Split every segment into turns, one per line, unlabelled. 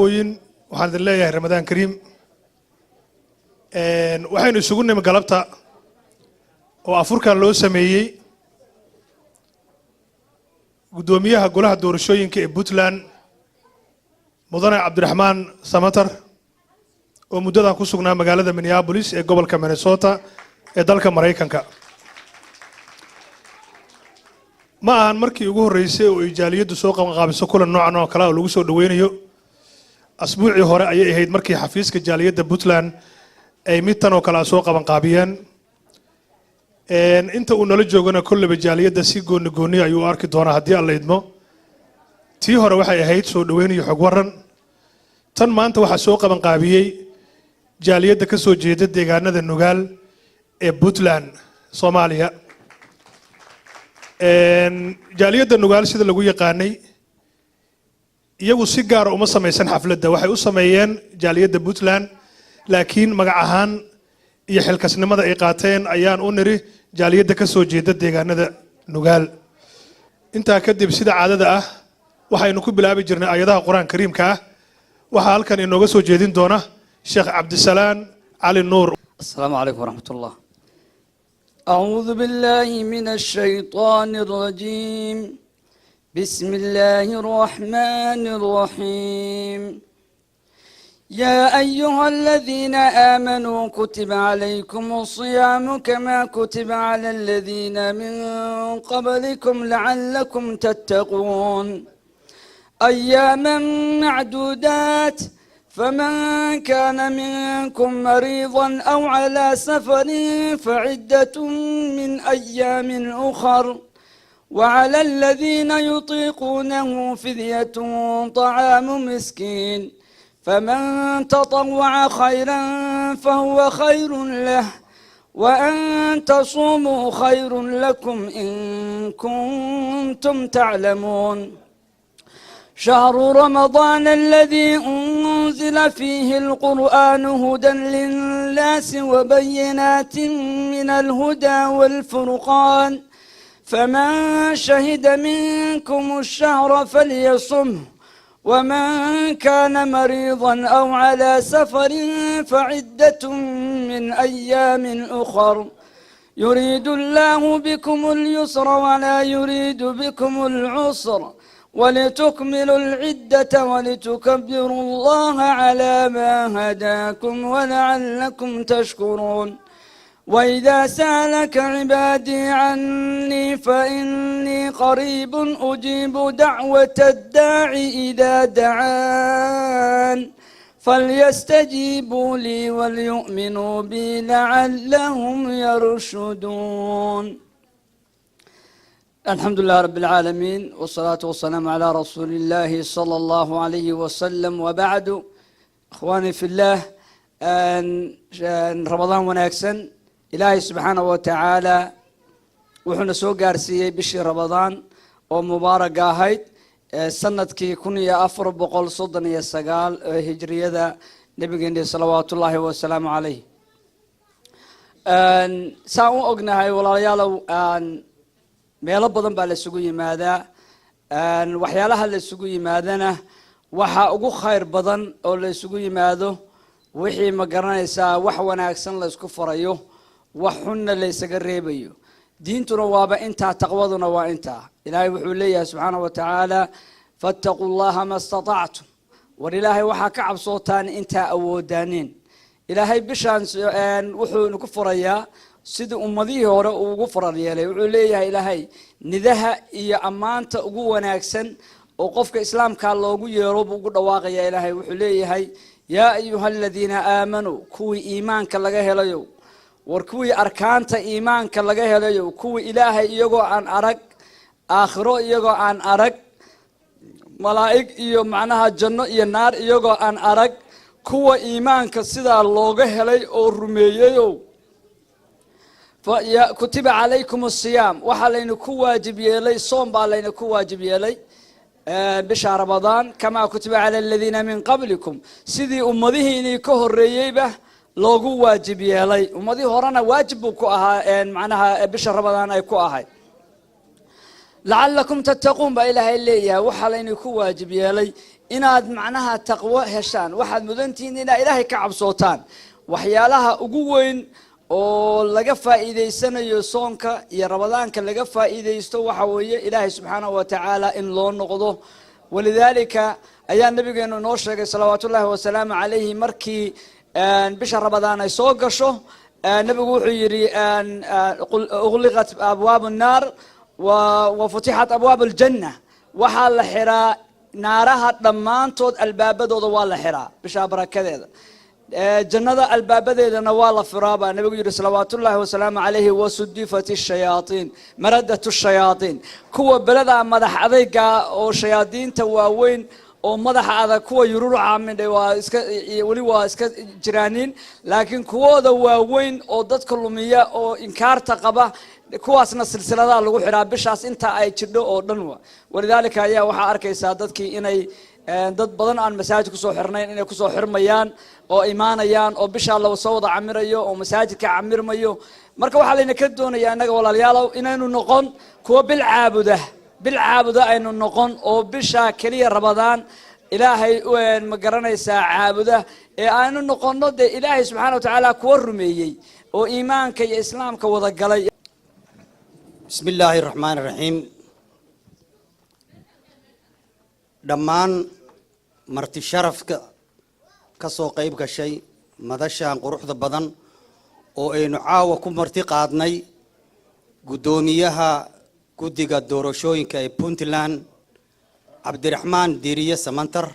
Marwooyin, waxaan idin leeyahay Ramadaan kariim. Waxaynu isugu nimi galabta oo afurkan loo sameeyey guddoomiyaha golaha doorashooyinka ee Puntland, mudane Cabdiraxmaan Samatar, oo muddadan ku sugnaa magaalada Minneapolis ee gobolka Minnesota ee dalka Maraykanka. Ma ahan markii ugu horreysay oo ay jaaliyaddu soo qabanqaabiso kulan noocan oo kale oo lagu soo dhoweynayo. Asbuucii hore ayay ahayd markii xafiiska jaaliyadda Puntland ay mid tan oo kale a soo qabanqaabiyeen. Inta uu nala joogana kolleyba jaaliyadda si gooni gooni ayuu u arki doonaa, haddii Alla idmo. Tii hore waxay ahayd soo dhoweyn iyo xog waran. Tan maanta waxaa soo qabanqaabiyey jaaliyadda ka soo jeeda deegaanada Nugaal ee Puntland, Soomaaliya. Jaaliyadda Nugaal, sida lagu yaqaanay, iyagu si gaara uma samaysan xafladda. Waxay u sameeyeen jaaliyadda Puntland, laakiin magac ahaan iyo xilkasnimada ay qaateen ayaan u niri jaaliyadda ka soo jeeda deegaanada Nugaal. Intaa kadib, sida caadada ah, waxaynu ku bilaabi jirnay aayadaha Qur-aan kariimka ah. Waxaa halkan inooga soo jeedin doona Sheekh Cabdisalaan Cali Nuur.
السلام عليكم ورحمة الله. أعوذ بالله من الشيطان الرجيم. بسم الله الرحمن الرحيم. يا أيها الذين آمنوا، كتب عليكم الصيام كما كتب على الذين من قبلكم لعلكم تتقون. أياما معدودات، فمن كان منكم مريضا أو على سفر فعدة من أيام أخر، وعلى الذين يطيقونه فدية طعام مسكين، فمن تطوع خيرا فهو خير له، وأن تصوموا خير لكم إن كنتم تعلمون. شهر رمضان الذي أنزل فيه القرآن هدى للناس وبينات من الهدى والفرقان، فمن شهد منكم الشهر فليصمه، ومن كان مريضا أو على سفر فعدة من أيام أخر، يريد الله بكم اليسر ولا يريد بكم العسر، ولتكملوا العدة ولتكبروا الله على ما هداكم ولعلكم تشكرون. وإذا سألك عبادي عني فإني قريب، أجيب دعوة الداع إذا دعان، فليستجيبوا لي وليؤمنوا بي لعلهم يرشدون. الحمد لله رب العالمين، والصلاة والسلام على رسول الله صلى الله عليه وسلم، وبعد. إخواني في الله، Ramadaan wanaagsan. Ilaahay subxaanahu wa tacaala wuxuuna soo gaarsiiyey bishii Ramadaan oo mubaaraga ahayd, sanadkii 1439 ee hijriyada nabigeena salawaatullaahi wasalaamu caleyh. Saan u ognahay, walaalayaalow, meelo badan baa la isugu yimaadaa. Waxyaalaha la isugu yimaadana waxa ugu khayr badan oo la isugu yimaado wixii, ma garanaysaa, wax wanaagsan la isku farayo, wax xunna la ysaga reebayo. Diintuna waaba intaa, taqwaduna waa intaa. Ilaahay wuxuu leeyahay subxaana wa tacaala: فاتقوا الله ما استطعتم. War Ilaahay waxaa ka cabsootaan intaa awoodaaneen. Ilaahay bishaan wuxuu nagu furayaa sidii ummadihii hore uu ugu farar yeelay. Wuxuu leeyahay Ilaahay nidaha iyo ammaanta ugu wanaagsan oo qofka islaamkaa loogu yeero buu ugu dhawaaqaya. Ilaahay wuxuu leeyahay: يا أيها الذين آمنوا, kuwii iimaanka laga helayo, war kuwii arkaanta iimaanka laga helayo, kuwii Ilaahay iyagoo aan arag, aakhiro iyagoo aan arag, malaa'ig iyo macnaha janno iyo naar iyagoo aan arag, kuwa iimaanka sidaa looga helay oo rumeeyeyow, كتب عليكم الصيام, waxaa layna ku waajib yeelay soom baa layna ku waajib yeelay bisha Ramadaan, كما كتب على الذين من قبلكم, sidii ummadihiinii ka horeeyeyba loogu waajib yeelay. Ummadihii horena waajib buu ku ahaa, macnaha bisha Ramadaan ay ku ahayd. لعلكم تتقون baa Ilaahay leeyahay. Waxaa layna ku waajib yeelay inaad alla ka cabsootaan. Inaad macnaha taqwo heshaan, waxaad mudantihiin inaad Ilaahay ka cabsootaan. Waxyaalaha ugu weyn oo laga faa'iidaysanayo soonka iyo Ramadaanka laga faa'iidaysto waxa weeye Ilaahay subxaanahu wa tacaala in loo noqdo. Walidaalika ayaa nabigeenu inoo sheegay, salawaatullaahi wasalaamu calayhi, markii bisha Ramadaan ay soo gasho, nabigu wuxuu yidhi: "Ughliqat abwaabu nnaar wa futixat abwaabu aljanna." Waxaa la xiraa naaraha dhammaantood, albaabadooda waa la xiraa bishaa barakadeeda, jannada albaabadeedana waa la furaa, baa nabigu yidhi salawaatullaahi wasalaamu calayhi. "Wasudifat shayaatiin, maradat shayaatiin." Kuwa belada madax adayga oo shayaadiinta waaweyn oo madaxa adag, kuwa yururuca midhay waa iska weli waa iska jiraaniin, laakiin kuwooda waaweyn oo dadka lumiya oo inkaarta qaba, kuwaasna silsiladaa lagu xiraa bishaas inta ay jidho oo dhan. Wa walidaalika ayaa waxaa arkaysaa dadkii inay dad badan aan masaajid kusoo xirnayn inay kusoo xirmayaan oo imaanayaan, oo bishaa la soo wada camirayo oo masaajidka camirmayo. Marka waxaa layna ka doonayaa innaga, walaalayaalow, inaynu noqon kuwa bil caabuda, bil caabuda aynu noqon, oo bisha keliya Ramadaan Ilaahay, ma garanaysaa, caabuda, ee aynu noqono dee Ilaahay subxaana wa tacaala kuwa rumeeyey oo iimaanka iyo Islaamka wada galay.
بسم الله الرحمن الرحيم. Dhammaan marti sharafka ka soo qayb gashay madashan quruxda badan oo aynu caawa ku marti qaadnay guddoomiyaha guddiga doorashooyinka ee Puntland, Cabdiraxmaan Diiriye Samantar,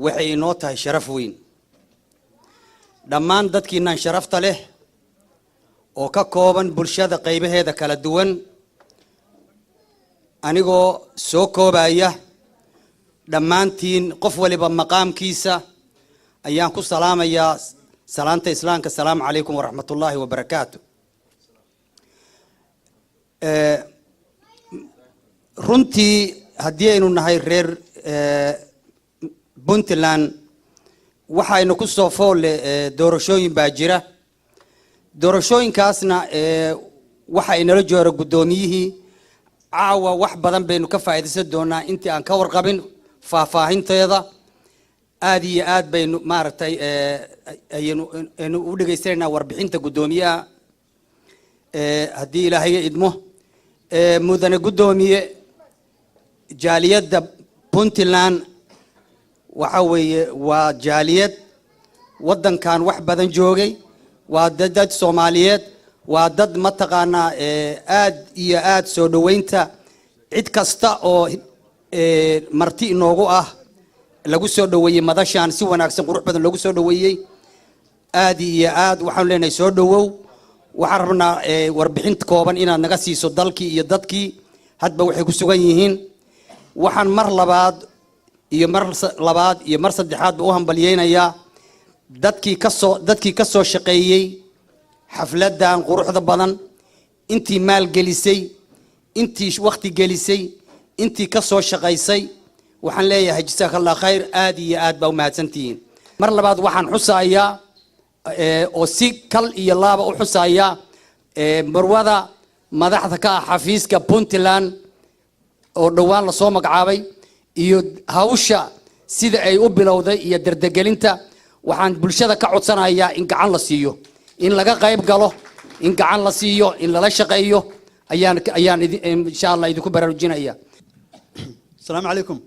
waxay inoo tahay sharaf weyn. Dhammaan dadkiinan sharafta leh oo ka kooban bulshada qaybaheeda kala duwan, anigoo soo koobaya, dhammaantiin qof waliba maqaamkiisa ayaan ku salaamayaa salaanta Islaamka: asalaamu calaykum waraxmatullaahi wabarakaatu. Runtii haddii aynu nahay reer Puntland, waxaynu ku soo foolle doorashooyin baa jira. Doorashooyinkaasna waxa inala jooga guddoomiyihii. Caawa wax badan baynu ka faa'iidaysan doonaa intii aan ka warqabin faahfaahinteeda. Aad iyo aad baynu, maaragtay, ayaynu aynu u dhegaysanaynaa warbixinta guddoomiyaha, haddii Ilaahay idmo. Mudane guddoomiye, jaaliyadda Puntland waxa weeye waa jaaliyad waddankan wax badan joogay, waa dad Soomaaliyeed, waa dad mataqaanaa aad iyo aad soo dhoweynta cid kasta oo marti inoogu ah lagu soo dhoweeyey madashan si wanaagsan, qurux badan loogu soo dhoweeyey. Aad iyo aad waxaanu leenahay soo dhowow. Waxaan rabnaa warbixin kooban inaad naga siiso dalkii iyo dadkii hadba waxay ku sugan yihiin. Waxaan mar labaad iyo mar labaad iyo mar saddexaadba u hambalyeynayaa dadkii ka soo shaqeeyey xafladan quruxda badan, intii maalgelisay, intii wakhti gelisay, intii ka soo shaqaysay. Waxaan leeyahay jasaaka Allah khayr, aad iyo aad baa umahadsantihiin. Mar labaad waxaan xusayaa oo si kal iyo laaba u xusayaa marwada madaxda ka ah xafiiska Puntland oo dhowaan lasoo magacaabay iyo hawsha sida ay u bilowday iyo dardegelinta. Waxaan bulshada ka codsanayaa in gacan la siiyo, in laga qayb galo, in gacan la siiyo, in lala shaqeeyo ayaan insha Allah idinku baraarujinaya.
Asalaamu calaykum,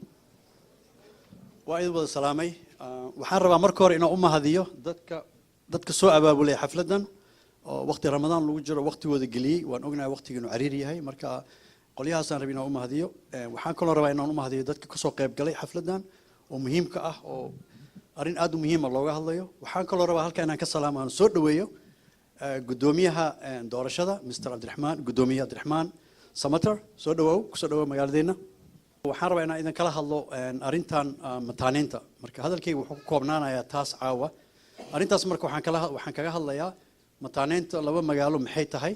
waa idin wada salaamay. Waxaan rabaa marka hore inaan u mahadiyo dadka soo abaabulay xafladdan oo waqti Ramadaan lagu jiro waqtigooda geliyey. Waan ognahay waqtiga inuu cariiri yahay, marka qolyahaasaan rabay inaan u mahadiyo. Waxaan kaloo rabaa inaan u mahadiyo dadka kasoo qayb galay xafladdan oo muhiimka ah, oo arrin aad u muhiima looga hadlayo. Waxaan kaloo rabaa halka inaan ka salaamo, aan soo dhaweeyo guddoomiyaha doorashada, Mr Cabdiraxmaan, guddoomiye Cabdiraxmaan Samater. Soo dhawow, kusoo dhawow magaaladeenna. Waxaan rabaa inaan idin kala hadlo arrintan mataaneynta. Marka hadalkayga wuxuu ku koobnaanayaa taas caawa, arrintaas. Marka waxaan kaga hadlayaa mataaneynta laba magaalo maxay tahay,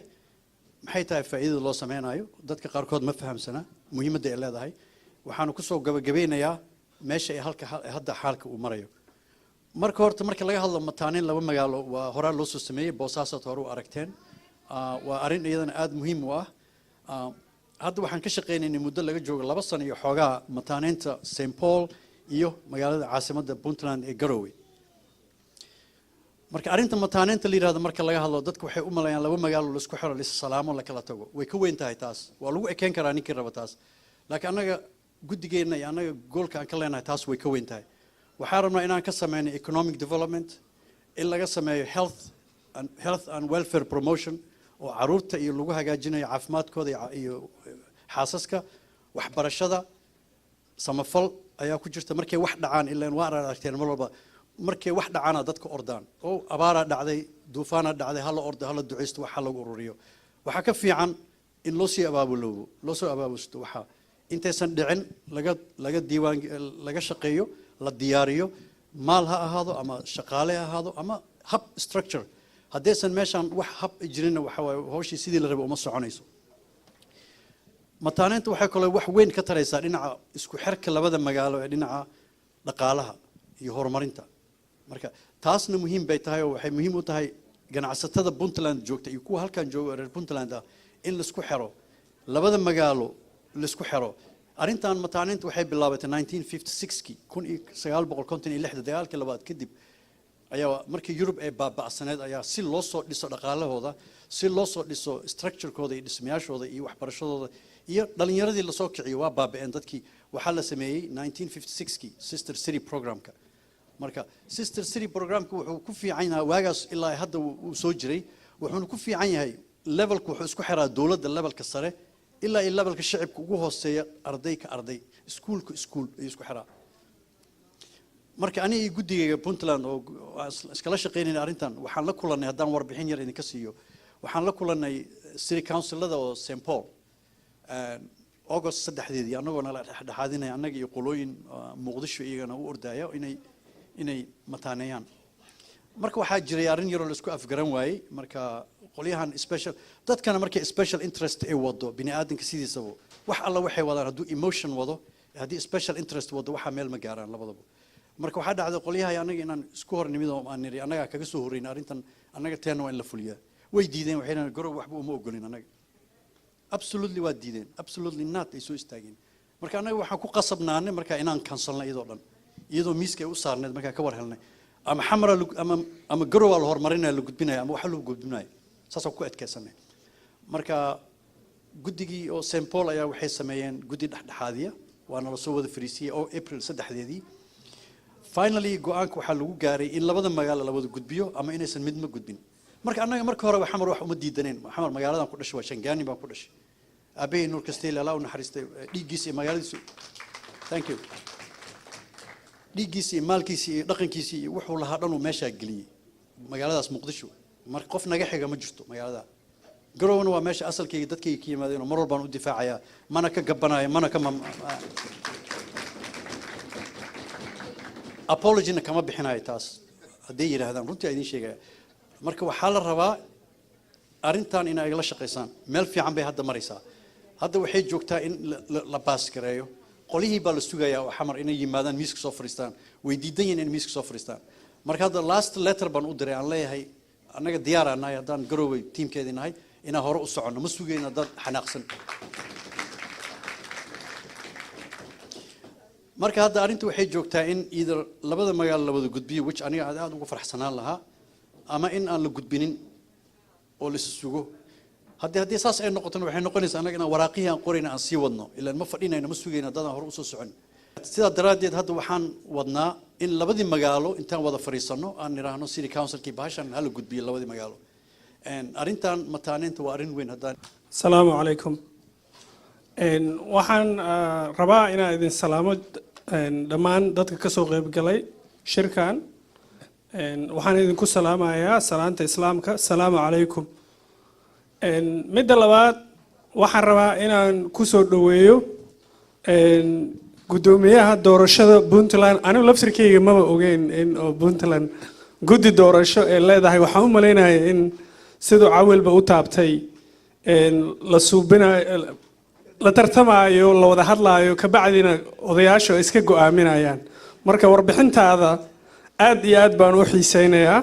maxay tahay faa'iidada loo sameynayo. Dadka qaarkood ma fahamsana muhiimadda ay leedahay. Waxaanu kusoo gabagabeynayaa meesha ay halka hadda xaalka uu marayo. Marka horta, marka laga hadlo mataaneyn laba magaalo, waa horaa loo soo sameeyey. Boosaasaad hore u aragteen. Waa arrin iyadana aada muhiim u ah. Hadda waxaan ka shaqaynaynay muddo laga joogo 2 sano iyo xoogaa mataaneynta St Paul. iyo magaalada caasimadda Puntland ee Garowe. Marka arrinta mataaneynta la yidhahdo marka laga hadlo, dadku waxay u maleeyaan laba magaalo la isku xiro, la is salaamo, la kala tago. Way ka weyn tahay taas. Waa lagu ekeyn karaa ninkii raba taas, laakiin annaga guddigeenna iyo annaga goalka aan ka leenahay taas way ka weyn tahay. Waxaan rabnaa inaan ka sameyno economic development, in laga sameeyo health and welfare promotion oo caruurta iyo lagu hagaajinayo caafimaadkooda iyo xaasaska, waxbarashada, samafal ayaa ku jirta. Markay wax dhacaan, ilaan waa aragteen mar walba markay wax dhacaana dadka ordaan oo abaaraa dhacday, duufaanaa dhacday, hala ordo, hala ducaysto, waxa lagu ururiyo. Waxaa ka fiican in loo sii abaabuloobo, loo soo abaabusto waxa intaysan dhicin, laga diiwaan, laga shaqeeyo, la diyaariyo, maal ha ahaado ama shaqaale ha ahaado ama hub structure. Haddaysan meeshaan wax hub jirinna, waxa waaye hawshii sidii la rabay uma soconayso. Mataaneynta waxay kaloo wax weyn ka taraysaa dhinaca isku xirka labada magaalo ee dhinaca dhaqaalaha iyo horumarinta. Marka taasna muhiim bay tahay, oo waxay muhiim u tahay ganacsatada Puntland joogta iyo kuwa halkan jooga reer Puntland ah in laisku xiro, labada magaalo laisku xiro. Arrintan mataaneynta waxay bilaabatay 1956kii, 1956, dagaalkii labaad kadib ayaa, markii Yurub ay baaba'saneed ayaa, si loo soo dhiso dhaqaalahooda, si loo soo dhiso structurekooda iyo dhismayaashooda iyo waxbarashadooda iyo dhalinyaradii lasoo kiciyo, waa baaba'een dadkii. Waxaa la sameeyey 1956kii Sister City programka. Marka Sister City programka wuxuu ku fiican yahay, waagaas ilaa hadda uu soo jiray, wuxuuna ku fiican yahay levelka wuxuu isku xiraa dowladda levelka sare ilaa iyo levelka shicibka ugu hooseeya, arday ka arday, iskuulka iskuul ayuu isku xiraa. Marka aniga iyo guddigayga Puntland oo iskala shaqaynayna arrintan, waxaan la kulannay, haddaan warbixin yar idinka siiyo, waxaan la kulannay city councilada oo St Paul August 3deedii, annagoo nala dhexdhexaadinaya annaga iyo qolooyin Muqdisho iyagana u ordaya inay mataaneeyaan. Marka waxaa jiray arrin yaroo la isku afgaran waayey. Marka qolyahan special dadkana, markay special interest ay wado, bini aadamka sidiisaba wax alla waxay wadaan, hadduu emotion wado, haddii special interest wado, waxaa meel ma gaaraan labadaba. Marka waxaa dhacday qolyaha annaga inaan isku hor nimid oo aan niri annagaa kaga soo horreynay arrintan, annaga teenna waa in la fuliyaa. Way diideen, waxay dhahaan Garow waxba uma ogolin annaga. Absolutely waa diideen, absolutely not ay soo istaageen. Marka annaga waxaan ku qasabnaanay marka inaan cancelna iyadoo dhan, iyadoo miiska ay u saarneed. Markaa ka war helnay ama Xamara ama Garowaa la horumarinaya, la gudbinaya, ama waxa lagu gudbinaya, saasaan ku adkaysanay. Marka guddigii oo St Paul ayaa waxay sameeyeen guddi dhexdhexaadiya, waana la soo wada fariisiyey oo April 3deedii. Finally go-aanka waxaa lagu gaaray in labada magaalo la wada gudbiyo ama inaysan midma gudbin. Marka annaga marka horeba Xamar wax uma diidaneen. Xamar magaaladan ku dhashay, waa Shangaani baan ku dhashay. Aabbahay Nuur Kasteel, Allah u naxariistay, dhiiggiisa iyo magaaladiisu, thank you, dhiiggiisa iyo maalkiisa iyo dhaqankiisa iyo wuxuu lahaa dhan uu meeshaa geliyey magaaladaas Muqdisho. Marka qof naga xiga ma jirto magaalada. Garowna waa meesha asalkayga dadkayga ka yimaadeen, oo mar walbaan u difaacayaa, mana ka gabbanayo, mana ka apologyna kama bixinayo taas hadday yidhaahdaan. Runtii idiin sheegaya. Marka waxaa la rabaa arrintan inay igala shaqaysaan. Meel fiican bay hadda maraysaa. Hadda waxay joogtaa in la pass gareeyo. Qolihii baa la sugayaa oo Xamar inay yimaadaan, miiska soo fadhiistaan. Way diidan yihiin in miiska soo fadhiistaan. Marka hadda last letter baan u diray, aan leeyahay annaga diyaar aan nahay, haddaan Garowey teamkeedii nahay, inaan hore u soconno. Ma sugayna dad xanaaqsan. Marka hadda arrintu waxay joogtaa in either labada magaalo la wada gudbiyo, which aniga aad aad ugu faraxsanaan lahaa, ama in aan la gudbinin oo la is sugo. Haddii saas ay noqotona, waxay noqonaysaa annaga inaan waraaqihii aan qorayna aan sii wadno, ilaan ma fadhinayno, ma sugayno haddaan hore usoo socon. Sidaa daraaddeed hadda waxaan wadnaa in labadii magaalo intaan wada fadhiisano aan nidhaahno city councilkii bahashan hala gudbiyo labadii magaalo. Arrintan mataaneynta waa arrin weyn haddaan
Asalaamu calaykum. Waxaan rabaa inaan idin salaamo dhammaan dadka ka soo qayb galay shirkan. Waxaan idinku salaamayaa salaanta Islaamka, asalaamu calaykum. Midda labaad, waxaan rabaa inaan ku soo dhoweeyo guddoomiyaha doorashada Puntland. Anigu laftirkeyga maba ogeyn in oo Puntland guddi doorasho ee leedahay. Waxaan u malaynaya in siduu Cawilba u taabtay la suubinayo, la tartamaayo, la wada hadlaayo, kabacdina odayaashu ay iska go-aaminayaan. Marka warbixintaada aad iyo aad baan u xiiseynayaa.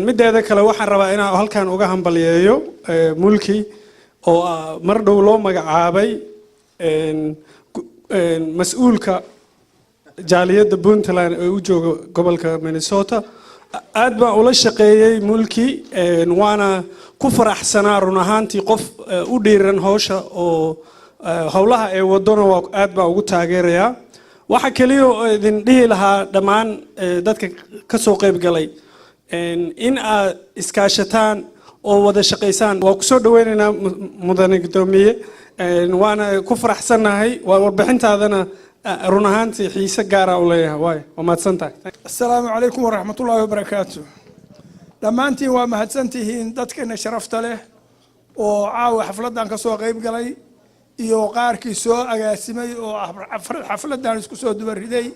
Mideeda kale, waxaan rabaa inaan halkan uga hambalyeeyo Mulki oo mar dhow loo magacaabay mas-uulka Jaaliyadda Puntland ee u jooga gobolka Minnesota. Aad baan ula shaqeeyey Mulki, waana ku faraxsanaa run ahaantii qof u dhiiran howsha oo howlaha ee wadona waa aad baan ugu taageerayaa. Waxa keliya oo idin dhihi lahaa dhammaan dadka ka soo qayb galay in aad iskaashataan oo wada shaqaysaan. Waa kusoo dhaweynaynaa, mudane guddoomiye, waana ku faraxsannahay. Waa warbixintaadana run ahaantii xiise gaara u leeyahay. Waay waa mahadsan tahay.
Asalaamu calaykum waraxmatullaahi wabarakaatu. Dhammaantiin waa mahadsantihiin, dadkeena sharafta leh oo caawa xafladdan ka soo qayb galay iyo qaarkii soo agaasimay oo xafladdan isku soo dubariday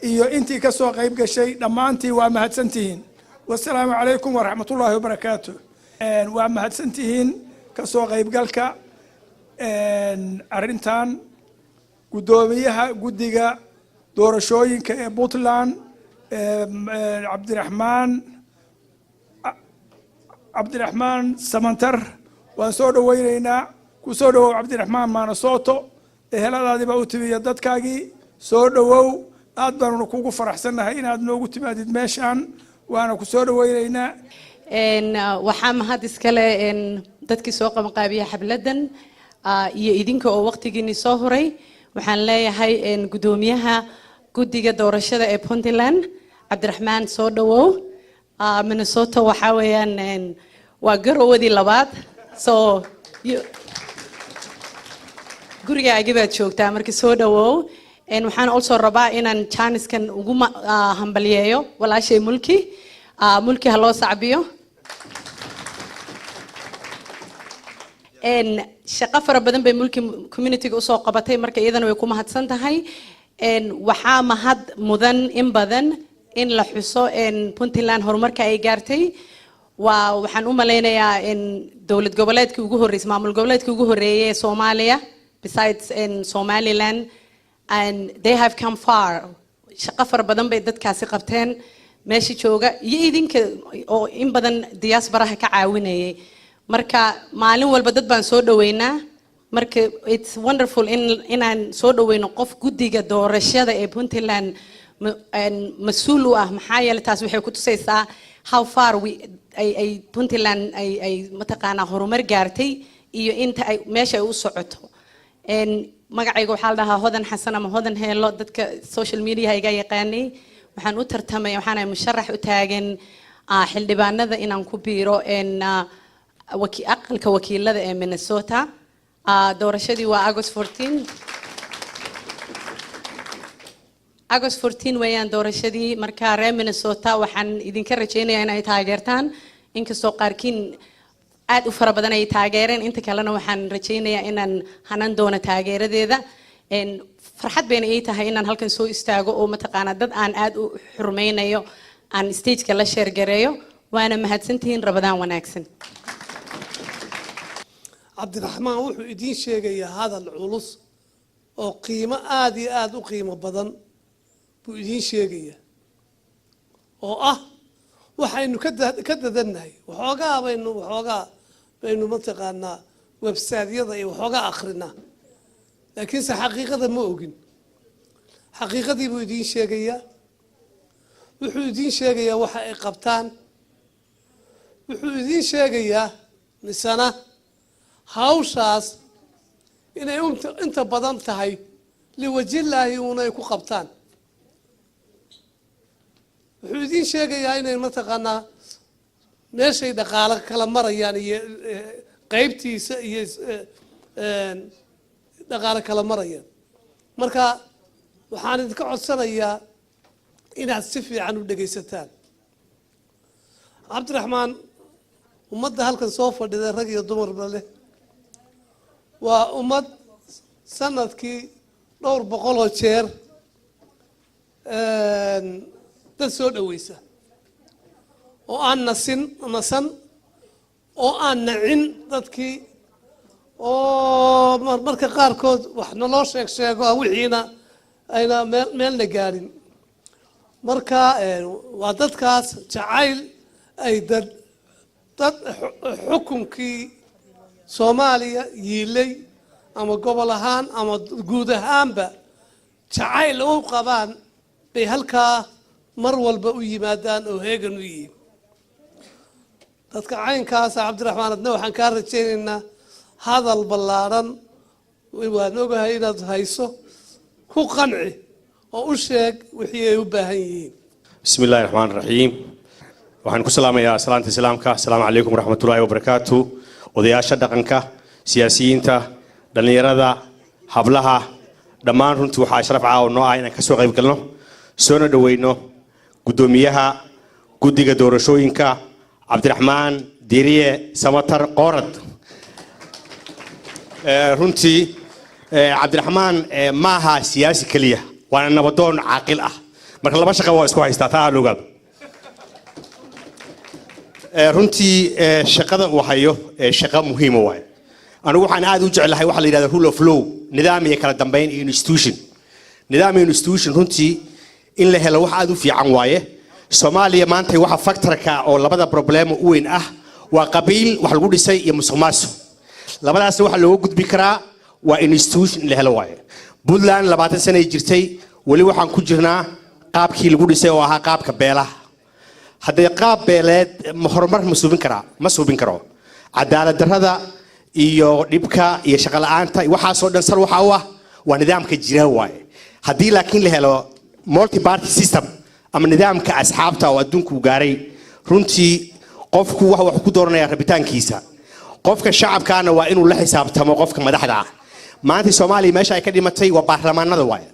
iyo intii ka soo qayb gashay. Dhammaantiin waa mahadsantihiin. Wasalaamu calaykum waraxmatullaahi wabarakaatu. Waa mahadsantihiin ka soo qaybgalka arrintan. Guddoomiyaha guddiga doorashooyinka ee Puntland, Cabdiraxmaan Samantar, waan soo dhaweyneynaa. Ku soo dhawow, Cabdiraxmaan, Minnesota. Eheladaadii baa u timiya, dadkaagii. Soo dhawow, aad baanuna kugu faraxsannahay inaad noogu timaadid meeshaan, waana ku soo dhaweyneynaa.
Waxaa mahad iskale dadkii soo qabanqaabiya xafladan iyo idinka oo waqtigiinii soo huray. Waxaan leeyahay guddoomiyaha guddiga doorashada ee Puntland, Cabdiraxmaan, soo dhawow. Minnesota waxaa weeyaan waa garowadii labaad, so gurigaagi baad joogtaa, marka soo dhawow. Waxaan also rabaa inaan jaaniskan ugu hambalyeeyo walaashay Mulki. Mulki ha loo sacbiyo. Shaqo fara badan bay Mulki communityga usoo qabatay, marka iyadana way ku mahadsan tahay. Waxaa mahad mudan in badan in la xuso Puntland horumarka ay gaartay. Waa waxaan u malaynayaa in dowlad goboleedkii ugu horreysay, maamul goboleedkii ugu horreeyay ee Soomaaliya besides in Somaliland, and they have come far. Shaqo fara badan bay dadkaasi qabteen meesha jooga iyo idinka oo in badan diasporaha ka caawinayay. Marka maalin walba dad baan soo dhaweynaa. Marka it's wonderful in inaan soo dhaweyno qof guddiga doorashada ee Puntland mas-uul u ah, maxaa yeelay taas waxay ku tusaysaa how far we ay Puntland ay mataqaanaa horumar gaartay iyo inta ay meesha ay u socoto. Magacayga waxaa la dhahaa Hodan Xasan ama Hodan Heelo, dadka social media iga yaqaanay. Waxaan u tartamay, waxaan ahay musharax u taagan xildhibaanada inaan ku biiro aqalka wakiilada ee Minnesota. Doorashadii waa August 14, August 14 weeyaan doorashadii. Marka reer Minnesota waxaan idinka rajaynayaa in ay taageertaan. Inkastoo qaarkiin aad u fara badan ay taageereen, inta kalena waxaan rajaynayaa inaan hanan doono taageeradeeda. Farxad bayna ii tahay inaan halkan soo istaago oo mataqaanaa dad aan aad u xurmeynayo aan stageka la share gareeyo. Waana mahadsantihiin. Ramadaan wanaagsan.
Cabdiraxmaan wuxuu idiin sheegayaa hadal culus oo qiimo aada iyo aada u qiimo badan buu idiin sheegayaa, oo ah waxaynu ka dadannahay waxoogaa baynu mataqaanaa website-yada iyo waxoogaa akrinaa, laakiinse xaqiiqada ma ogin. Xaqiiqadii buu idiin sheegayaa. Wuxuu idiin sheegayaa waxa ay qabtaan. Wuxuu idiin sheegayaa misana hawshaas inay inta badan tahay liwajillaahi uunay ku qabtaan. Wuxuu idiin sheegayaa inay mataqaanaa meeshay dhaqaalo kala marayaan iyo qeybtiisa iyo dhaqaalo kala marayaan. Marka waxaan idinka codsanayaa inaad si fiican u dhegaysataan Cabdiraxmaan. Ummadda halkan soo fadhida, rag iyo dumarba leh, waa ummad sanadkii dhowr boqol oo jeer dad soo dhaweysa oo aan nasin nasan oo aan nacin dadkii, oo marka qaarkood wax naloo sheeg sheego ah, wixiina ayna meel meelna gaadhin. Marka waa dadkaas jacayl ay dad xukunkii Soomaaliya yiilay ama gobol ahaan ama guud ahaanba jacayl u qabaan. Bay halkaa mar walba u yimaadaan oo heegan u yihiin dadka caynkaasa. Cabdiraxmaan, adna waxaan kaa rajaynaynaa hadal ballaadhan. Waan ogahay inaad hayso. Ku qanci oo u sheeg wixii ay u baahan yihiin.
بسم الله الرحمن الرحيم. Waxaan ku salaamayaa salaanta islaamka. Asalaamu calaykum waraxmatullaahi wabarakaatu. Odayaasha dhaqanka, siyaasiyiinta, dhallinyarada, hablaha, dhammaan, runtii waxaa sharaf caawa noo ah inaan kasoo qayb galno soona dhoweyno guddoomiyaha guddiga doorashooyinka, Cabdiraxmaan Diiriye Samatar Qoorad. Runtii Cabdiraxmaan ma aha siyaasi keliya, waana nabadoon caaqil ah. Marka laba shaqa waa isku haystaa, taa ha ogaado. Runtii shaqada uu hayo shaqo muhiima waaye. Anigu waxaan aad u jeclahay waxa la yidhahda rule of law, nidaam iyo kala dambeyn iyo institution. Nidaam iyo institution runtii in la helo wax aad u fiican waaye. Soomaaliya maanta waxa factorka oo labada problem u weyn ah waa qabiil wax lagu dhisay iyo musuq maasuq. Labadaasna waxa looga gudbi karaa waa institution in la helo waaye. Puntland 20 sanay jirtay, weli waxaan ku jirnaa qaabkii lagu dhisay oo ahaa qaabka beelaha. Haddee qaab beeleed ma horumar ma suubin karaa? Ma suubin karo. Cadaalad darrada iyo dhibka iyo shaqo la'aanta waxaasoo dhan sal waxa u ah waa nidaamka jira waaye. Haddii laakiin la helo multi party system ama nidaamka asxaabta oo adduunku gaaray, runtii qofku waxa wax ku dooranaya rabitaankiisa. Qofka shacabkaana waa inuu la xisaabtamo qofka madaxda ah. Maanta Soomaaliya meesha ay ka dhimatay waa baarlamaanada waaye.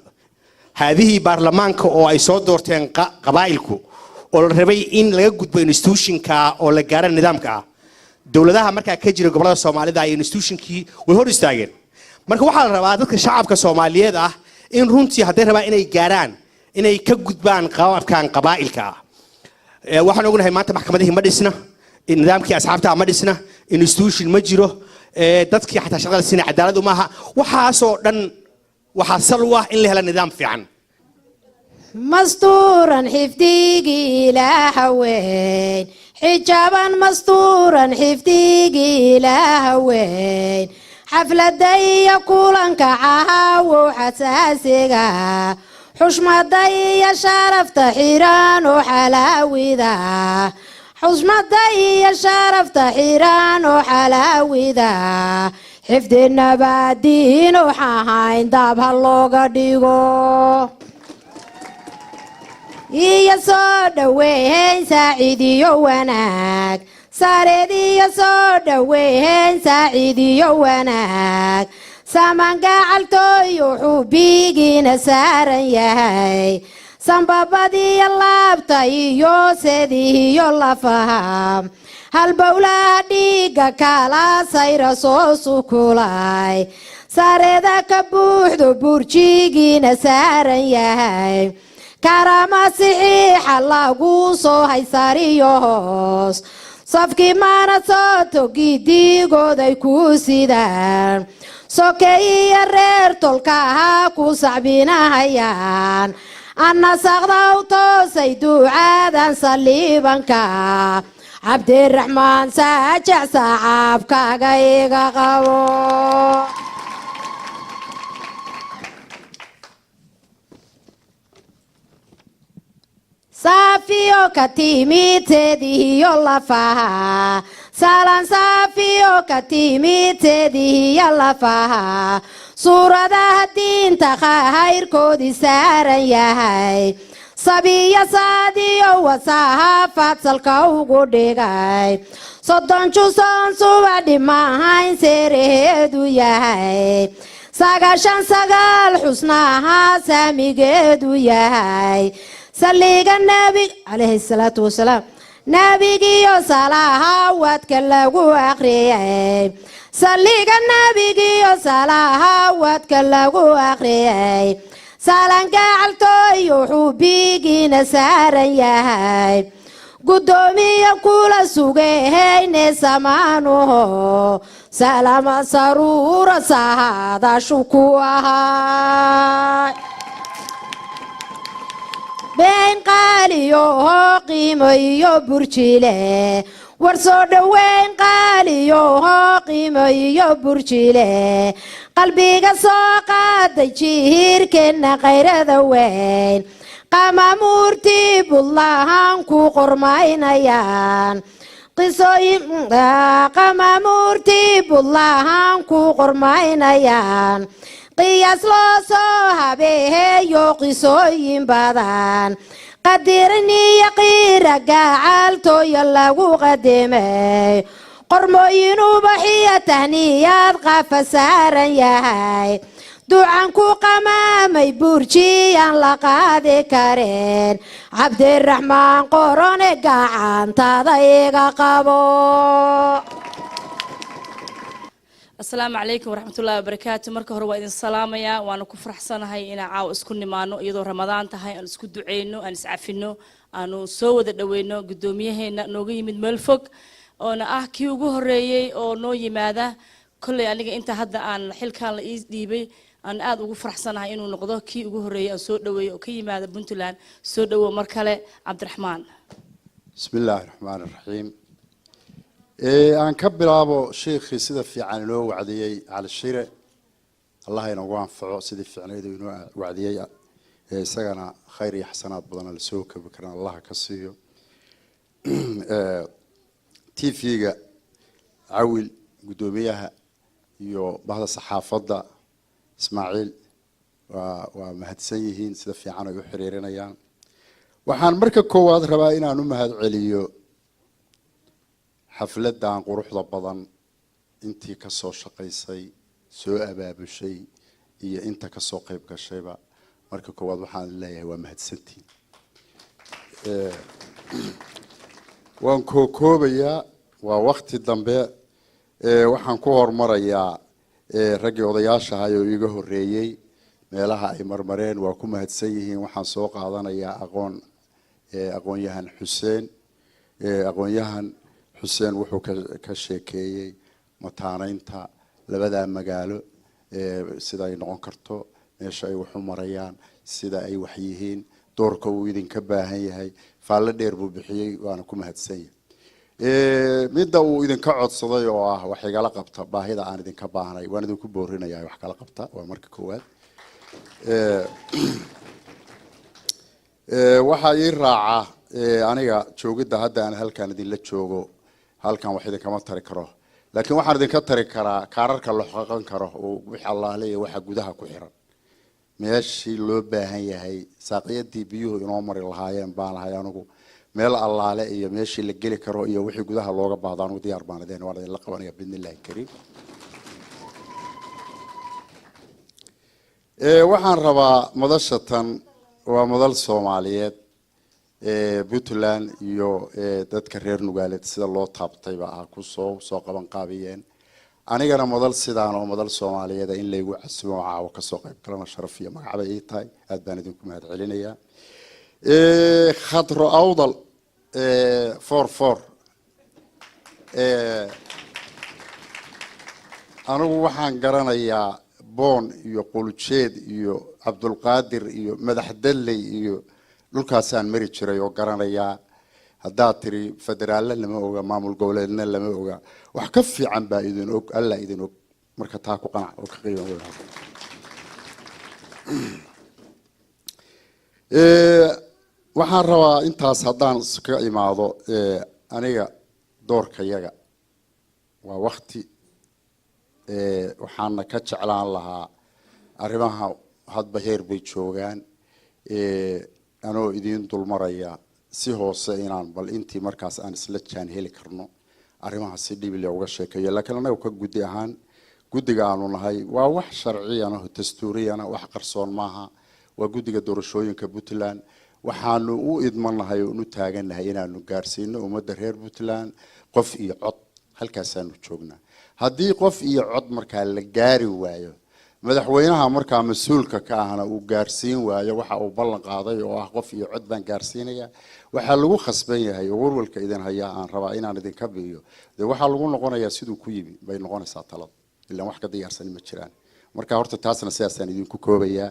Haadihii baarlamaanka oo ay soo doorteen qabaa'ilku oo la rabay in laga gudbo institutionka oo la gaaro nidaamka ah, dowladaha markaa ka jira gobolada Soomaalida iyo institutionkii way hor istaageen. Marka waxaa la rabaa dadka shacabka Soomaaliyeed ah in runtii hadday rabaan inay gaaraan inay ka gudbaan qaabkan qabaa'ilka ah. Waxaan ognahay maanta maxkamadihii ma dhisna, nidaamkii asxaabta ma dhisna, institution ma jiro, dadkii xataa shaqada sina cadaalad uma aha. Waxaasoo dhan waxaa sal u ah in la helo nidaam fiican.
Mastuuran xifdigii Ilaaha weyn, xijaaban mastuuran xifdigii Ilaaha weyn, xafladda iyo kulanka caawow xasaasiga, xushmada iyo sharafta xiran oo xalaawida, xushmada iyo sharafta xiran oo xalaawida, xifdi nabadiin waxahayn daab ha looga dhigo, iyo soo dhoweyn saaciidiyo wanaag saareed, iyo soo dhoweyn saaciidiyo wanaag, samangacaltooyo xubigiina saaran yahay, sambabadiyo laabta iyo sedihiyo lafaha, halbowlaha dhiigga kala sayra soo sukulay, sareeda ka buuxdo burjigiina saaran yahay, karama sixiixa lagu soo haysariyo hoos, safkii maana soo togidigooday ku sidaan, sokeey iyo reer tolkaha ku sacbinahayaan, annasaqdaw toosay ducaadan saliibanka, Cabdiraxmaan Saajac sacaabkaaga iga qabo. Saafiyo ka timidteedihiyo lafaha salan, saafiyo ka timidteedihiyo lafaha, suuradaha diinta khayrkoodii saaran yahay, sabiya saadiyo wasaha faadsalka ugu dhigay, 30 jusoon subax dhimahayn seeraheedu yahay, 99 xusnaha saamigeedu yahay, saliga nabig calayhi salaatu wasalaam, nabigiyo salaha wadka lagu akhriyay, saliga nabigiyo salaha wadka lagu akhriyay, salangacaltooyo xubigiina saaran yahay, guddoomiye kula sugehayne samaanuho, salama saruura sahadashu ku ahaa, been qaaliyo hoo qiimo iyo burjile, war soo dhoweyn qaaliyo hoo qiimo iyo burjile, qalbiga soo qaaday jihiirkeenna khayrada weyn. Qamamuurtii Buntlahan ku qormaynayaan qisooyin, qamamuurtii Buntlahan ku qormaynayaan, qiyaas loo soo habeeyo qisooyin badan, qadirniyo qiira gacaaltooya lagu qadimay, qormooyin ubaxiyo tahniyaad qafa saaran yahay, ducan ku qamaamay burjiyaan la qaadi kareen. Cabdiraxmaan Qorone, gacantada iga qabo.
Asalaamu calaykum waraxmatullahi wabarakaatu. Marka hore waa idin salaamayaa, waana ku faraxsanahay inaan caawa isku nimaano iyadoo Ramadaan tahay, aan isku duceyno, aan iscafino, aanu soo wada dhaweyno guddoomiyaheena nooga yimid meel fog, oona ah kii ugu horeeyey oo noo yimaada. Kolley aniga inta hadda aan xilkan la ii dhiibay, aan aada ugu faraxsanahay inuu noqdo kii ugu horeeyey aan soo dhaweeyo oo ka yimaada Puntland. Soo dhawow mar kale, Cabdiraxmaan.
بسم الله الرحمن الرحيم. Aan ka bilaabo sheekhii sida fiican inoo wacdiyey, Cali Shire. Allah inoogu anfaco sidii fiicneyd uu inoo wacdiyey. Isagana khayr iyo xasanaad badan la soo kabi karaan Allah ka siiyo. TV-ga Cawil, guddoomiyaha, iyo bahda saxaafadda Ismaaciil waa mahadsan yihiin sida fiican ay u xiriirinayaan. Waxaan marka koowaad rabaa inaan u mahad celiyo xafladan quruxda badan intii ka soo shaqaysay, soo abaabushay iyo inta ka soo qayb gashayba. Marka koowaad waxaan leeyahay waa mahadsantiin. Waan kookoobayaa, waa wakti dambe. Waxaan ku hormarayaa raggii odayaasha ahay oo iiga horreeyey meelaha ay marmareen, waa ku mahadsan yihiin. Waxaan soo qaadanayaa aqoon-yahan Xuseen. Aqoon-yahan Xuseen wuxuu ka sheekeeyey mataaneynta labadaa magaalo, sida ay noqon karto, meesha ay wax u marayaan, sida ay wax yihiin, doorka uu idinka baahan yahay. Faallo dheer buu bixiyey, waana ku mahadsan yahay. Midda uu idinka codsaday oo ah wax igala qabta baahida aan idinka baahnay, waan idinku boorinayaa wax kala qabta. Waa marka koowaad. Waxaa ii raaca, aniga joogidda hadda aan halkan idinla joogo, halkan wax idinkama tari karo, laakiin waxaan idinka tari karaa kaararka la xoqan karo oo wix Allaale iyo waxa gudaha ku xiran, meeshii loo baahan yahay, saaqiyadii biyuhu inoo mari lahaayeen baan ahay anigu. Meel Allaale iyo meeshii la geli karo iyo wixii gudaha looga baahdo, anigu diyaar baan idin, waan idinla qabanaya biidni Illahi kariim. Waxaan rabaa, madasha tan waa madal Soomaaliyeed, Puntland iyo dadka reer Nugaaleed sida loo taabtayba ah ku soo qaban qaabiyeen. Anigana madal sidaan oo madal Soomaaliyeed in laygu casumo, caawo kasoo qayb galana, sharaf iyo magacbay ii tahay. Aad baan idinku mahad celinayaa. Khadro Awdal 44, anigu waxaan garanayaa Boon iyo Qulujeed iyo Cabdulqaadir iyo Madaxdalley iyo dhulkaasaan mari jiray oo garanayaa. Haddaad tiri federaalle lama oga, maamul goboleedna lama oga, wax ka fiican baa idin og, Alla idin og. Marka taa ku qanac oo ka qiimo weyn. Waxaan rabaa intaas haddaan ka imaado, aniga doorkayaga waa wakti, waxaana ka jeclaan lahaa arrimaha hadba heer bay joogaan, anoo idiin dulmaraya si hoose inaan bal intii markaas aan isla jaan heli karno arrimaha si dhibile uga sheekeeyo. Laakiin annaga ka guddi ahaan, guddiga aanu nahay waa wax sharciyana oo dastuuriyana, wax qarsoon maaha. Waa guddiga doorashooyinka Puntland. Waxaanu u idmanahay oon u taagannahay inaanu gaarsiino ummadda reer Puntland qof iyo cod. Halkaasaanu joognaa. Haddii qof iyo cod markaa la gaari waayo, madaxweynaha markaa mas-uulka ka ahna uu gaarsiin waayo waxa uu ballan qaaday oo ah qof iyo cod baan gaarsiinaya, waxaa lagu khasban yahay oo warwalka idin hayaa aan rabaa inaan idinka biiyo, dee waxaa lagu noqonayaa siduu ku yimi bay noqonaysaa talada, ilaan wax ka diyaarsani ma jiraan. Marka horta taasna sidaasaan idinku koobayaa.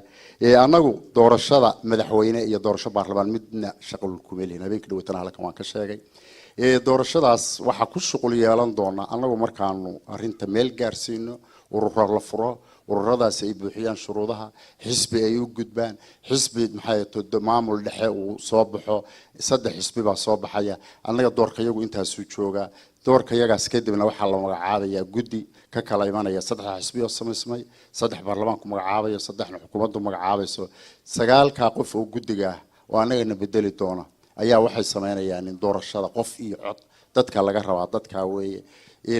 Annagu doorashada madaxweyne iyo doorasho baarlamaan midna shaqal kuma lihin. Habeenkii dhawatana halkan waan ka sheegay. Doorashadaas waxaa ku shuqul yeelan doona annagu markaanu arrinta meel gaarsiino. Ururo la furo, ururadaasi ay buuxiyaan shuruudaha, xisbi ay u gudbaan, xisbi maxay to maamul dhexe uu soo baxo. Saddex xisbi baa soo baxaya. Annaga doorkayagu intaasuu joogaa. Doorka yagaas kadibna waxaa la magacaabayaa guddi ka kala imanaya saddexda xisbi oo samaysmay, saddex baarlamaanku magacaabayo, saddexna xukuumaddu magacaabayso. Sagaalkaa qof oo guddiga ah oo annagana bedeli doona ayaa waxay sameynayaan in doorashada qof iyo cod dadka laga rabaa dadkaa weeye.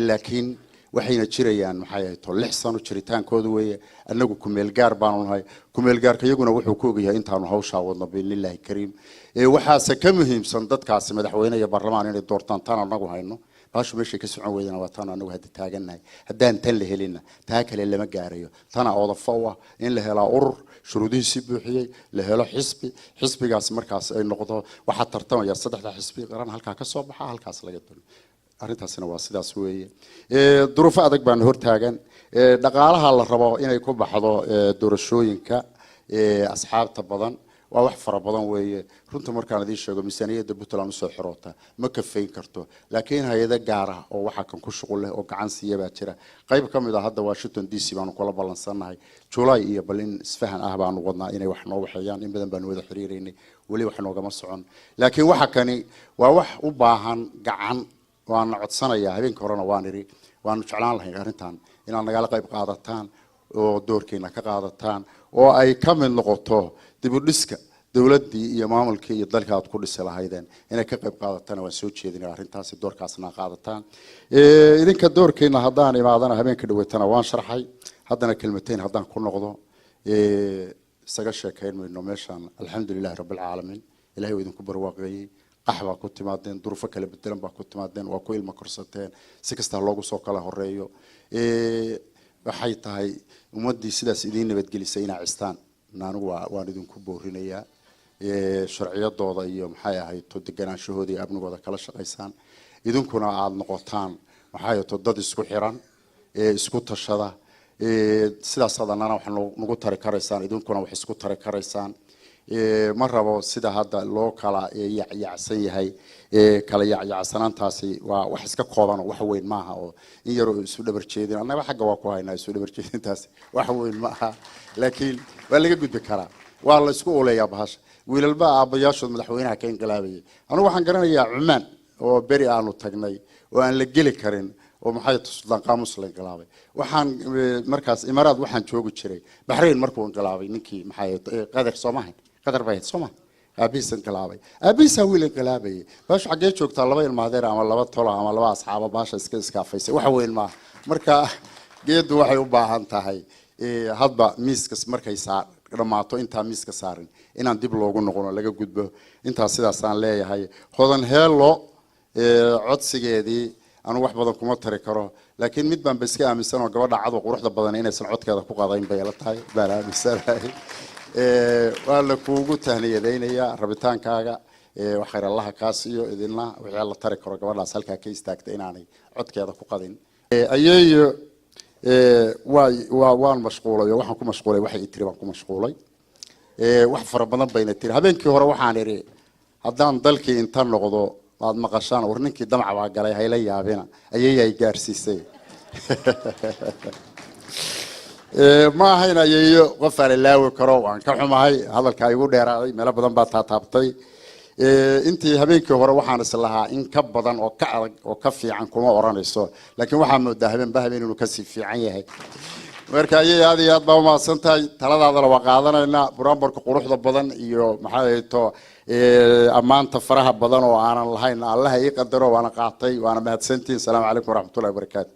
Laakiin waxayna jirayaan, maxay ahayd to, 6 sano jiritaankooda weeye. Annagu kumeelgaar baanu nahay. Kumeelgaarka iyaguna wuxuu ku ogyahay intaanu hawshaa wadno, biidnillaahi kariim. Waxaase ka muhiimsan dadkaasi madaxweyne iyo baarlamaan inay doortaan. Tan anagu hayno baashu meeshay ka socon weydana waa tan anagu hadda taagannahay. Haddaan tan la helinna, taa kale lama gaarayo. Tana oodafo u ah in la helaa urur shuruudihiisii buuxiyey, la helo xisbi, xisbigaas markaas ay noqdo waxaa tartamaya saddexda xisbi qaran, halkaa ka soo baxa, halkaas laga dono. Arrintaasina waa sidaas weeye. Duruufo adag baana hortaagan. Dhaqaalaha la rabo inay ku baxdo doorashooyinka asxaabta badan waa wax fara badan weeye. Runta markaan idiin sheego, miisaaniyadda Puntland usoo xiroota ma kafayn karto, laakiin hay-ado gaar ah oo waxaa kan ku shuqul leh oo gacan siiya baa jira. Qayb ka mid ah hadda Washington DC baanu kula ballansannahay July iyo bal in isfahan ah baanu wadnaa inay wax noo waxeeyaan. In badan baanu wada xiriireynay, weli wax noogama socon, laakiin waxa kani waa wax u baahan gacan. Waana codsanayaa, habeenka horena waan idhi, waanu jeclaan lahayn arrintan inaad nagala qayb qaadataan oo doorkiina ka qaadataan oo ay ka mid noqoto dib u dhiska dowladdii iyo maamulkii iyo dalka aad ku dhisi lahaydeen. Inay ka qayb qaadatana waan soo jeedinaya arrintaasi, doorkaasna qaadataan. Idinka doorkiina haddaan imaadana, habeenka dhaweytana waan sharxay, haddana kelmateyn haddaan ku noqdo, isaga sheekayn mayno meeshaan. Alxamdulilahi rabbilcaalamiin, ilahay waa idinku barwaaqeeyey. Qax baa ku timaadeen, duruufo kala bedelan baa ku timaadeen, waa ku ilmo korsateen, si kasta loogu soo kala horeeyo. Waxay tahay ummaddii sidaas idiin nabadgelisay inaa cistaan. Anigu waan idinku boorinayaa sharciyadooda iyo maxay ahayd to deganaanshahooda iyo amnigooda kala shaqaysaan. Idinkuna aada noqotaan, maxay ahayd to, dad isku xiran ee isku tashada. Sidaas annana wax nagu tari karaysaan, idinkuna wax isku tari karaysaan. Ma rabo sida hadda loo kala yacyacsan yahay. Kala yacyacsanaantaasi waa wax iska kooban oo wax weyn maaha, oo in yaroo isu dhabar jeedin annaga xagga waa ku haynaa. Isu dhabar jeedintaasi wax weyn ma aha, laakiin waa laga gudbi karaa, waa la isku uleeyaa bahasha. Wiilalba aabbayaashood madaxweynaha ka inqilaabayay. Anigu waxaan garanayaa Cumaan oo beri aanu tagnay oo aan la geli karin oo maxay Suldaan Qaamus la inqilaabay. Waxaan markaas Imaaraad waxaan joogi jiray Baxrayn markuu inqilaabay ninkii, maxay, Qadar soomahay, Qadar bay ahayd sooma, aabihiis inqilaabay, aabihiisaa wiil inqilaabayay. Baashu xaggee joogtaa? Laba ilmaadeer ama laba tola ama laba asxaaba baasha iska iskaafaysay, wax weyn maaha. Marka geedu waxay u baahan tahay hadba miiska markay saa dhammaato, intaa miiska saarin inaan dib loogu noqono, laga gudbo intaas. Sidaasaan leeyahay. Hodan Heelo codsigeedii anu wax badan kuma tari karo, laakiin mid baan ba iska aaminsan oo gabadha cadow quruxda badan inaysan codkeeda ku qadayn bay ila tahay, baan aaminsanahay. Waa la kuugu tahniyadaynayaa rabitaankaaga. Wax khayr Allaha kaa siiyo. Idinna wixii la tari karo gabadhaas halkaa ka istaagta inaanay codkeeda ku qadin. Ayeeyo, waa waan mashquulay oo waxaan ku mashquulay waxay tiri baan ku mashquulay. Wax fara badan bayna tiri. Habeenkii hore waxaan idhi haddaan dalkii inta noqdo aad maqashaan war ninkii damac baa galay, hayla yaabina, ayeeyo ay gaarsiisay. Ma ahayn ayeeyo qof aan ilaawi karo. Waan ka xumahay hadalka igu dheeraaday, meelo badan baa taataabtay. Intii habeenkii hore waxaan islahaa in ka badan oo ka adag oo ka fiican kuma oranayso, laakiin waxaa moodaa habeenba habeen inuu kasii fiican yahay. Marka ayay aad iyo aad baa umahadsan tahay, taladaadana waa qaadanaynaa. Buraanbarka quruxda badan iyo maxay to ammaanta faraha badan oo aanan lahayn, Allaha ii qadaro, waana qaatay, waana mahadsantihin. Asalaamu calaykum waraxmatullahi wabarakaatu.